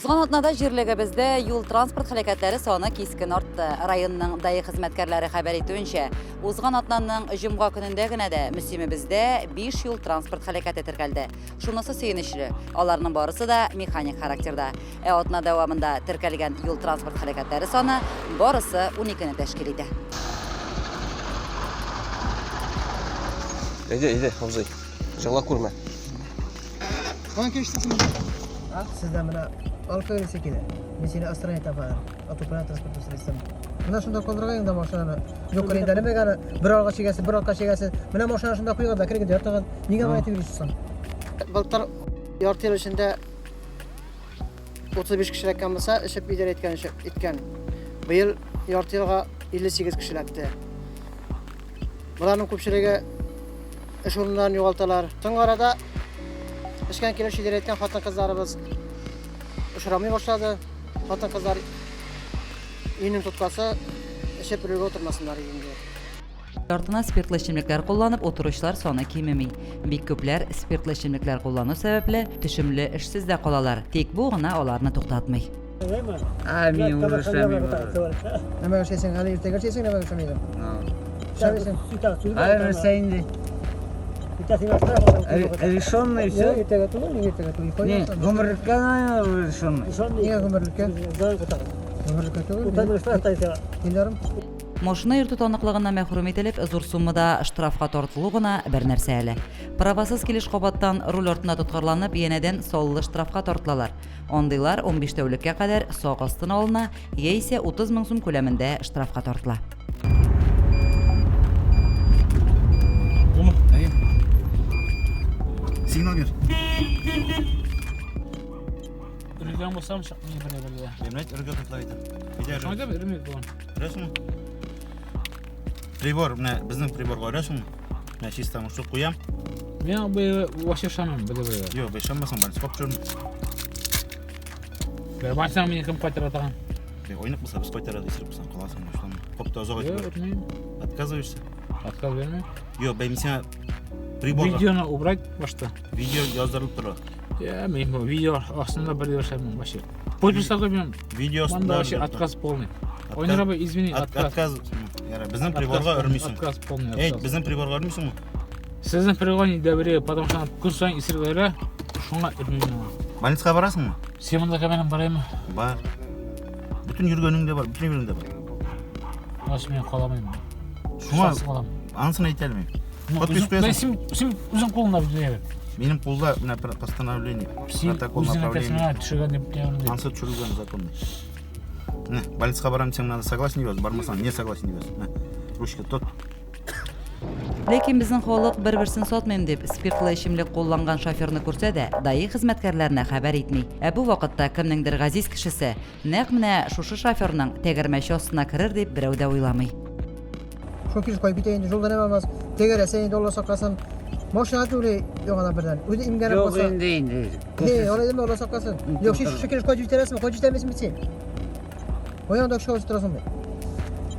Узган атнада җирлегебездә юл-транспорт һәлакәтләре саны кискен артты. Районның ДАИ хезмәткәрләре хәбәр итүенчә, узган атнаның җомга көнендә генә дә Мөслимебездә 5 юл-транспорт һәлакәте теркәлде. Шунысы сөенечле, аларның барысы да механик характерда. Ә атна дәвамында теркәлгән юл-транспорт һәлакәтләре саны барысы уникене тәшкил итә. Әйдә, әйдә, абзый. Җыла күрмә. Каян килештең син монда? Сездә менә алкоголь исе килә. Мин сине отстранить итәм хәзер. От управления транспортным средством. Менә шунда калдырган инде машинаны. Юк, инде әле аны бер алга чигәсе, бер артка чигәсе. Менә машина шунда куйган да, керегез ятыгыз. Нигә моны әйтеп йөрисез соң? Былтыр ярты ел эчендә 35 кеше эләккән булса, эчеп идарә иткән өчен иткән. Быел ярты елга 58 кеше эләкте. Боларның күпчелеге эш урыннарын югалталар. Соңгы арада эшкән килеш идарә иткән хатын-кызларыбыз очрамый башлады. Хатын-кызлар өйнең тоткасы эчеп рульгә утырмасыннар иде инде. Артына спиртлы эчемлекләр кулланып утыручылар саны кимеми. Бик күпләр спиртлы эчемлекләр куллану сәбәпле, төшемле эшсез дә калалар. Тик бу гына аларны туктатмый. А, мин уже эшләмим. Нәмәгә эшләйсең? Әле иртәгә эшләйсең, нәмәгә эшләмәйсең? Эшләмисең. Әле нәрсә инде? Решенный все? Иртәгә түгел, нигә иртәгә түгел? Не, гомерлеккә наверное, решенный. Нигә гомерлеккә? Гомерлеккә түгел. Миллиарым. Машина йөртү таныклыгыннан мәхрүм ителеп, зур суммада штрафка тартылу гына бер нәрсә әле. Правасыз килеш кабаттан руль артына тоткарланып, янәдән саллы штрафка тартылалар. Андыйлар 15 тәүлеккә кадәр сак астына алына яисә 30 мең сум күләмендә штрафка тартыла. Сигнал бир. Өргән булсам чыкмый бер бергә. Бирмәйт, өргә тотла әйтә. Әйдә, Шуңа да өрмәйт булам. Өрәсеңме? Прибор, менә безнең приборга өрәсеңме? Менә чисто мушлык куям. Мин бу вообще ышанмыйм бер бергә. Юк, ышанмасаң, больницага алып төшермен. Бер барсаң мине кем кайтара тагын? Ойнык булса без кайтарабыз, исерек булсаң каласың, башланма. Коп та озак Юк, өрмим. Отказываешься? Отказ бирмим. Юк, бәй мин сиңа приборга. Видеоны убрать башта. Видео яздырылып тора. Я, мин бу видео астында бер дә эшләмим вообще. Подпись куймыйм. Видео астында. Монда вообще отказ полный. Ойнар абый, извини, отказ. Отказ. Ярар, безнең приборга өрмисең. Отказ полный. Әйт, безнең приборга өрмисеңме? Сезнең приборга не доверяю, потому что көн саен исерек өрә, шуңа өрмим мин. Больницага барасыңмы? Син монда камерам бараймы? Бар. Бөтен йөргәнең дә бар, бөтен йөргәнең дә бар. Вообще мин каламыйм. Шуңа анысын әйтә алмыйм. Подпись куясың. Син, син үзең кулыңда бит әйбер. Минем кулда менә постановление, протокол направление. Төшергән дип дигән. Ансы төшерелгән законный. Менә, больницага барам дисәң, надо согласен дип яз, бармасаң, не согласен дип яз. Менә, ручка тот. Ләкин безнең халык бер-берсен сатмыйм дип, спиртлы эчемлек кулланган шоферны күрсә дә, ДАИ хезмәткәрләренә хәбәр итми. Ә бу вакытта кемнеңдер газиз кешесе нәкъ менә шушы шоферның тәгәрмәче астына керер дип берәү дә уйламый. Шул килеш кайтып китә инде, юлда нәмә булмас. Тәгәрәсә инде, Алла сакласын. Машина түгел яңадан бердән. Үзе имгәнеп калса. Юк инде инде. Не, алай димә, Алла сакласын. Юк, син шушы килеш кайтып җитәрсеңме? Кайтып җитәмисең бит син. Каян анда кеше алып торасың бит?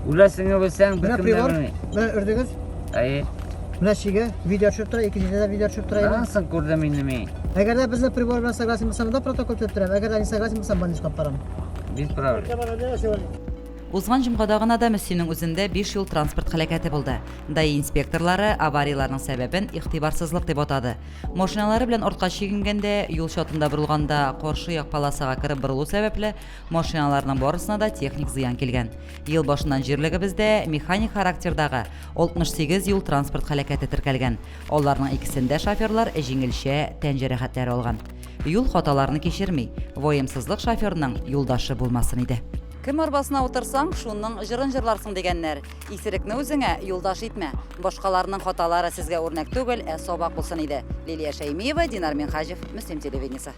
Үләсеңне белсәң, бер кем дә белми. Менә өрдегез. Әйе. Менә чиге видео төшереп тора, икенче дә видео төшереп тора. Анысын күрдем инде мин. Әгәр дә безнең прибор белән согласен булсам, да протокол төзеп торам. Әгәр дә не согласен булсам, больницага алып барам. Без проблем. Узган җомгада гына да Мөслимнең үзендә биш юл транспорт һәлакәте булды. ДАИ инспекторлары аварияләрнең сәбәбен игътибарсызлык дип атады. Машиналары белән артка чигенгәндә, юл чатында борылганда каршы як полосага кереп борылу сәбәпле, Машиналарның барысына да техник зыян килгән. Ел башыннан җирлегебездә механик характердагы 68 юл-транспорт һәлакәте теркәлгән. Аларның икесендә шоферлар җиңелчә тән җәрәхәтләре алган. Юл хаталарны кичерми, ваемсызлык шоферның юлдашы булмасын иде. Кем арбасына утырсаң, шуның җырын җырларсың дигәннәр. Исерекне үзеңә юлдаш итмә. Башкаларның хаталары сезгә үрнәк түгел, ә сабак булсын иде. Лилия Шәймиева, Динар Минһаҗев, Мөслим телевидениесе.